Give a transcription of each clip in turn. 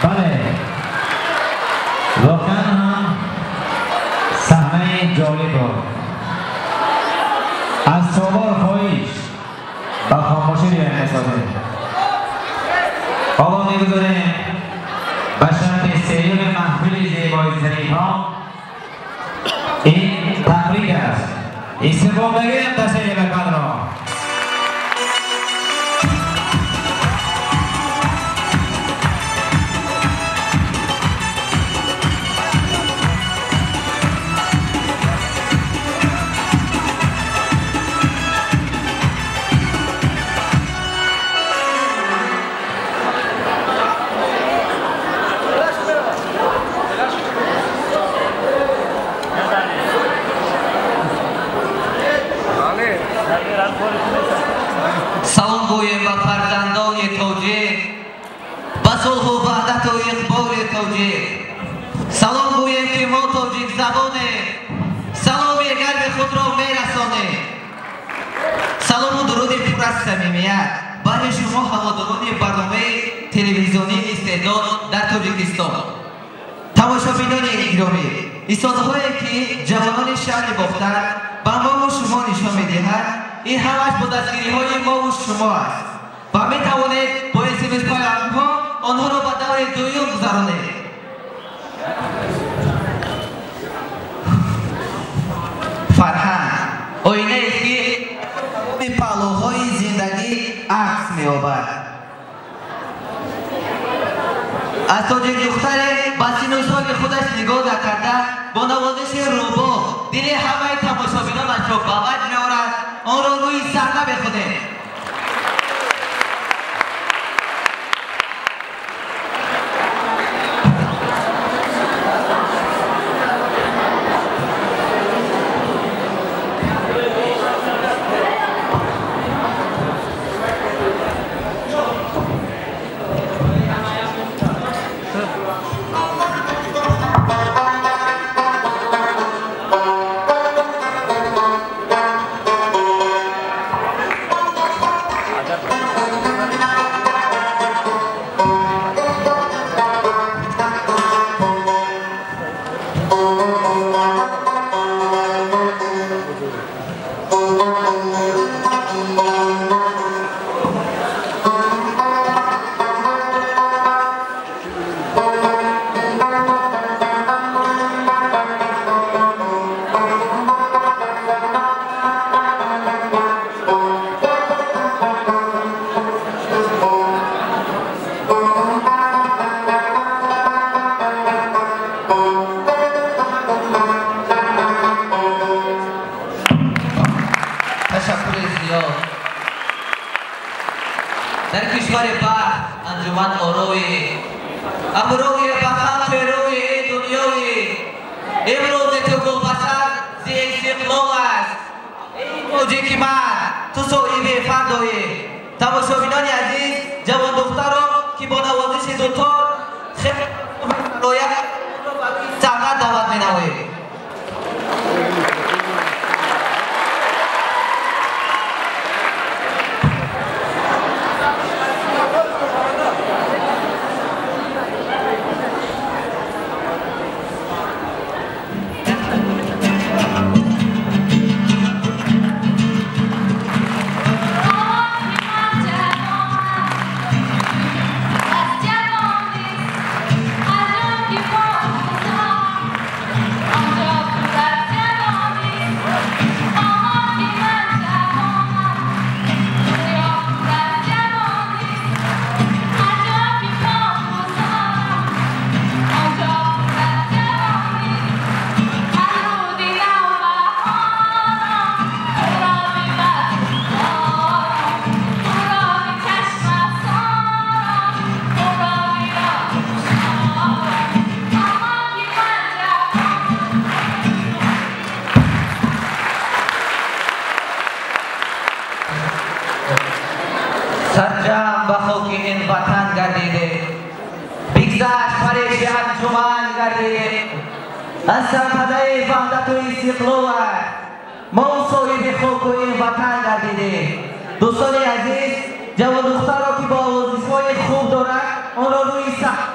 Бале, воқеан ҳам саҳнаи ҷолиб буд. Аз толор хоҳиш ба хомӯшӣ риоя месозем. Ҳоло мегузорем ба шарти сеюми маҳфили зебои зарифҳо. Ин табрик аст. Истиқбол бигирем дастаи вакалро. Салом гӯем ба фарзандони тоҷик, ба сулҳу ваҳдату иқболи тоҷик. Салом гӯем, ки мо тоҷикзабонем, саломи гарми худро мерасонем. Салому дуруди пур аз самимият баҳри шумо, ҳаводорони барномаи телевизионии Истеъдод дар Тоҷикистон. Тамошобинони гиромӣ, истеъдодҳое, ки ҷавонони шаҳри Бохтар ба мову шумо нишон медиҳад, ин ҳамаш бо дастгириҳои мову шумо аст ва метавонед бо смс-паёмҳо онҳоро ба даври дуюм гузаронед. Фарҳанг оинае, ки паҳлӯҳои зиндагӣ акс меёбад. Аз тоҷикдухтаре ба сину соли худаш нигоҳ накарда, бо навозиши рӯбо дили ҳамаи тамошобинонашро ба ваҷд меорад, онро рӯи саҳна мехонем. Ташаккури зиёд. Дар кишвари бахт анҷуман орои, абрӯи ба халқи рӯи э дунёи, имрӯзи ту гулбасар зи истиқлол аст. Эй тоҷики ман, ту соҳиби фардоӣ. Тамошобинони азиз, ҷавондухтаро, ки бо навозиши дутор хеле рояд, саҳна даъват менамоем. Сарҷам ба хоки ин ватан гардиде, бигзашт пареши анҷуман гардиде. Аз сарпадаи ваҳдату истиқлолат мо соҳиби хоку ин ватан гардиде. Дӯстони азиз, ҷавондухтаро, ки бо овозисҳои хуб дорад, онро рӯи саҳна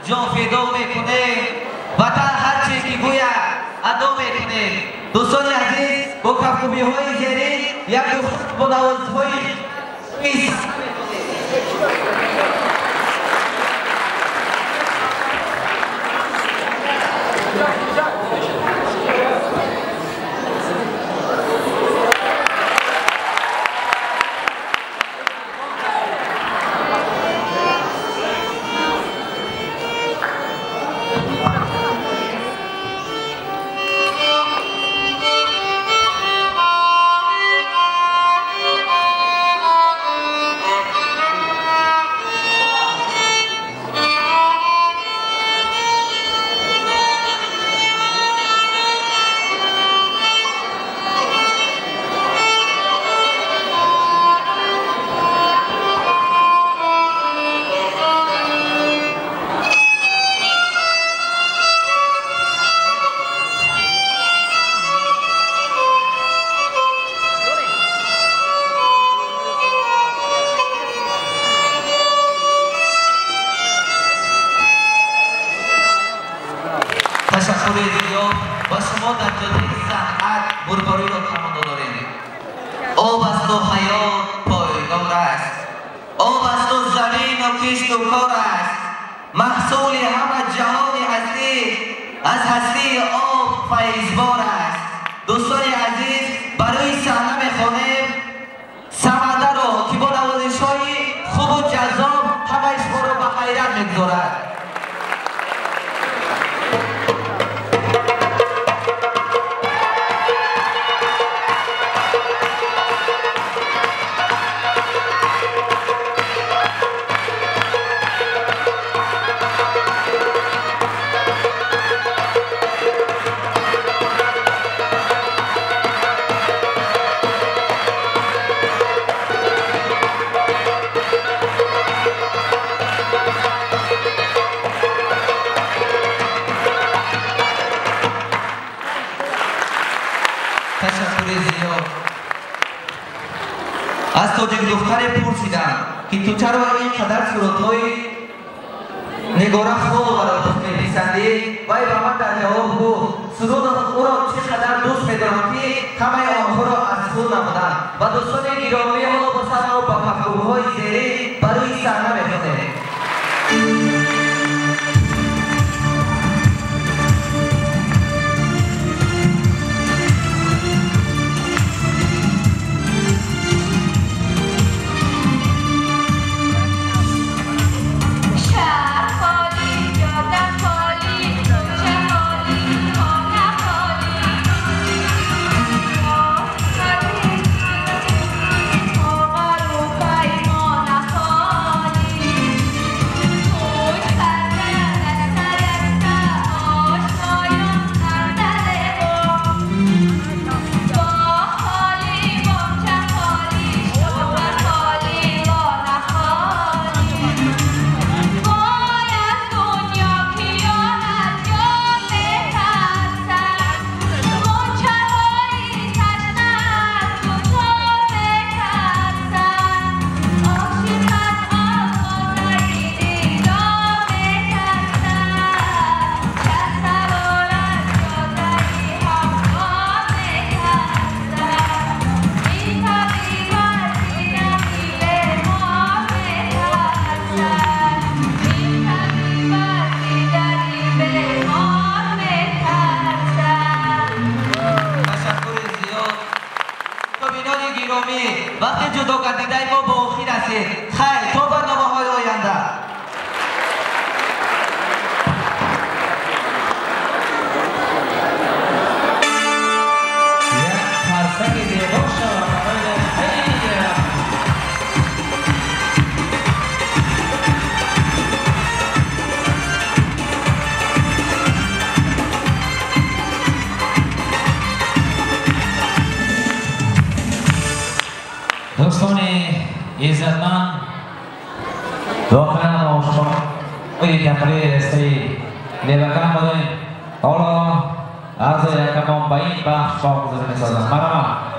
ҷон фидо мекунем, ватан ҳарче ки гӯяд адо мекунем. Дӯстони азиз, бо кафкӯбиҳои зерин як духтар бо навозҳои ташаккури зиёд ба шумо дар ҷодаи санъат бурбориро таманно дорем. Об асту ҳаёт пойдор аст, об асту замину кишту кор аст, маҳсули ҳама ҷаҳони ҳастӣ аз ҳастии об файзбор аст. Дӯстони азиз, барои саҳна мехонем Самандаро, ки бо навозишҳои хубу ҷаззоб ҳамаи шуморо ба ҳайрат мегузорад. Ташаккури зиёд. Аз тоҷик духтаре пурсидам, ки ту чаро ин қадар сурудҳои Нигора Холоваро дӯст меписандӣ? Вай ба ман дар ҷавоб гуфт: суруди ӯро чӣ қадар дӯст медорам, ки ҳамаи онҳоро аз худ намудам. Ва дӯстони гиромӣ, ҳоло бошад мо ба кафкӯбиҳои зерин барои саҳна мехонем. Вақти ҷудо гардидаи мо ба охир расид. Хайр, то барномаҳои оянда. Як қарсаки зебо шавад барои хеле. Дӯстони иззатманд, воқеан мо шумо тафриҳи дастаи Левакан будем. Ҳоло аъзои якамон ба ин бахш бо ҳузур месозанд. Марҳамат.